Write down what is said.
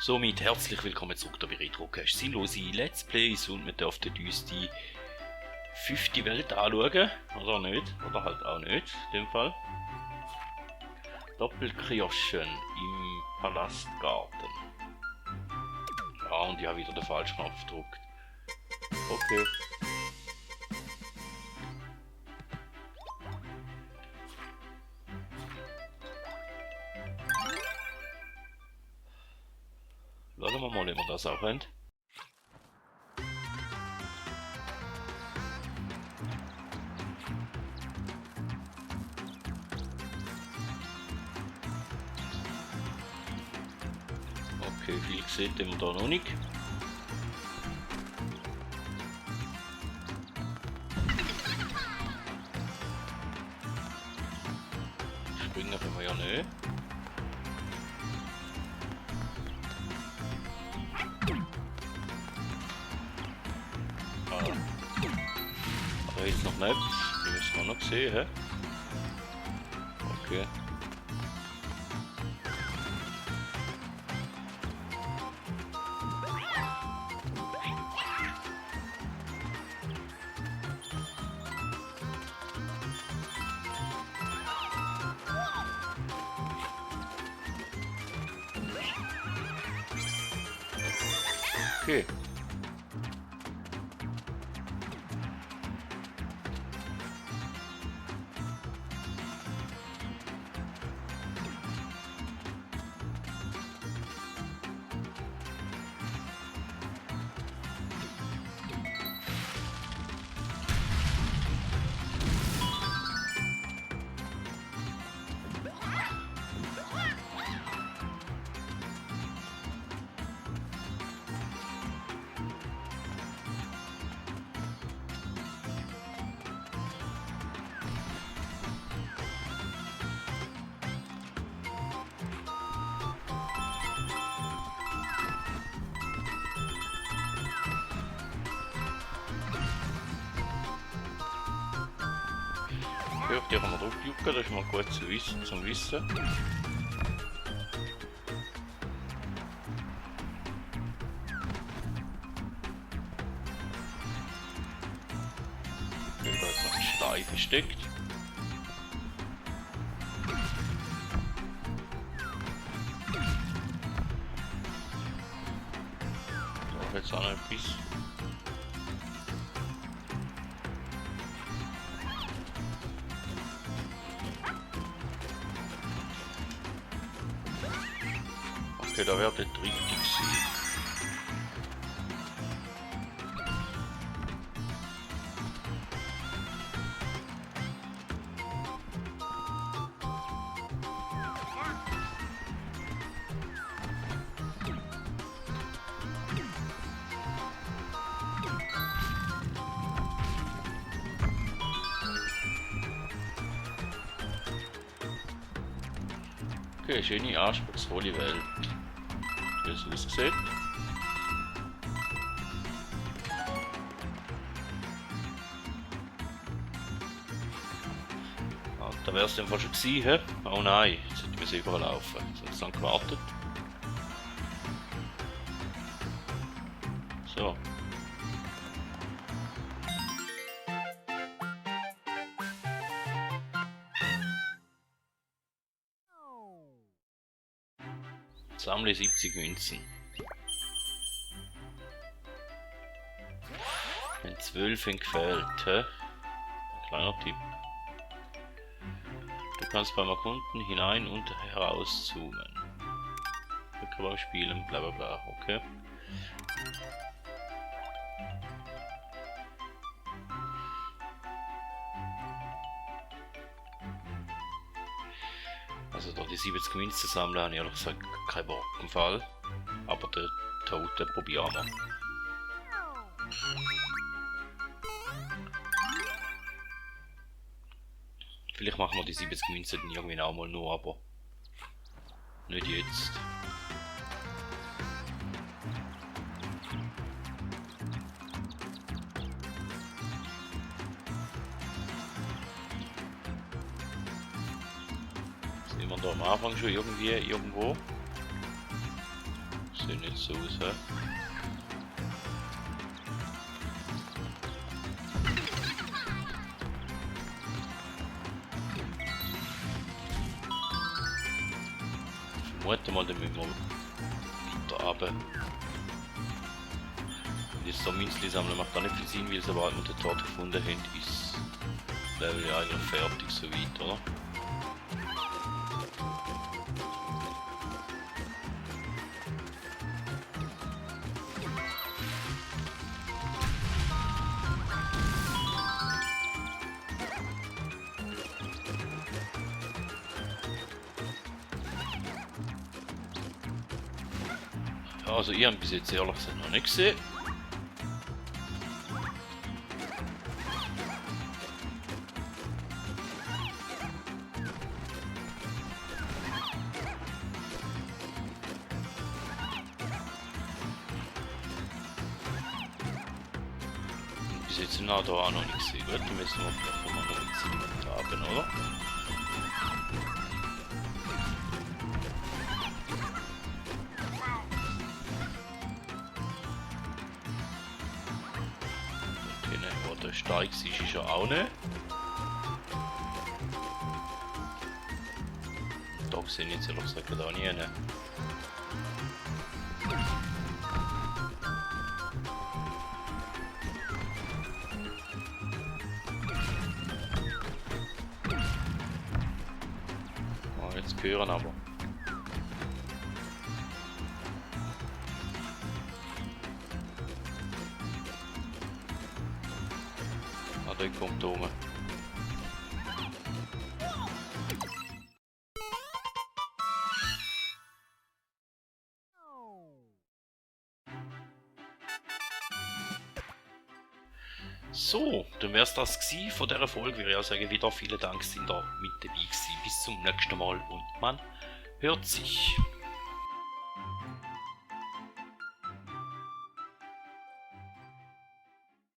Somit herzlich willkommen zurück bei Retrocast. Sinnlose Let's Plays und wir dürften uns die 5. Welt anschauen. Oder nicht. Oder halt auch nicht, in dem Fall. Doppelkirschen im Palastgarten. Ja, und ich habe wieder den falschen Knopf gedrückt. Okay. Schauen wir mal, ob wir das auch haben. Okay, viel gesehen haben wir da noch nicht. Springen können wir ja nicht. Aber jetzt noch nicht. Die müssen wir noch sehen, hä? Okay. Okay. Okay, auf die haben wir draufgejuckt, das ist mal gut zu wissen, zum Wissen. Okay, da ist noch ein Stein versteckt. Da jetzt auch noch etwas. Okay, da wird nicht richtig sein. Okay, schöne, anspruchsvolle Welt. Wie es aussieht. Ah, da wäre es dann fast schon gewesen, hä? Oh nein, jetzt hätte ich überall laufen. Sonst dann gewartet. So. Sammle 70 Münzen. Wenn 12 gefällt, hä? Ein kleiner Tipp. Du kannst beim Erkunden hinein und heraus zoomen. Wir können auch spielen, bla bla bla, okay. Also da die 70 Münzen sammeln, habe ich ehrlich gesagt keinen Bock im Fall. Aber den Toten probieren wir. Vielleicht machen wir die 70 Münzen dann irgendwie auch mal nur, aber nicht jetzt. Sind wir da am Anfang schon irgendwo? Sieht nicht so aus, hä? Ich vermute mal, dann müssen wir weiter runter. Und jetzt so Münzli sammeln macht auch nicht viel Sinn, weil sobald wir den Tod gefunden haben, ist das Level ja eigentlich fertig soweit, oder? Ja, also ich habe bis jetzt ehrlich gesagt noch nicht gesehen. Bis jetzt sind wir da auch noch nicht gesehen. Gut, dann müssen wir vielleicht mal noch ein bisschen haben, oder? Und wo der Steig ist er auch nicht. Da sehe ich jetzt ehrlich gesagt auch nie. Ne? Jetzt gehören aber. Ah, der kommt da oben. So, dann wäre es das gewesen von dieser Folge. Ich würde auch sagen, wieder vielen Dank, sind da mit dabei gewesen. Bis zum nächsten Mal und man hört sich.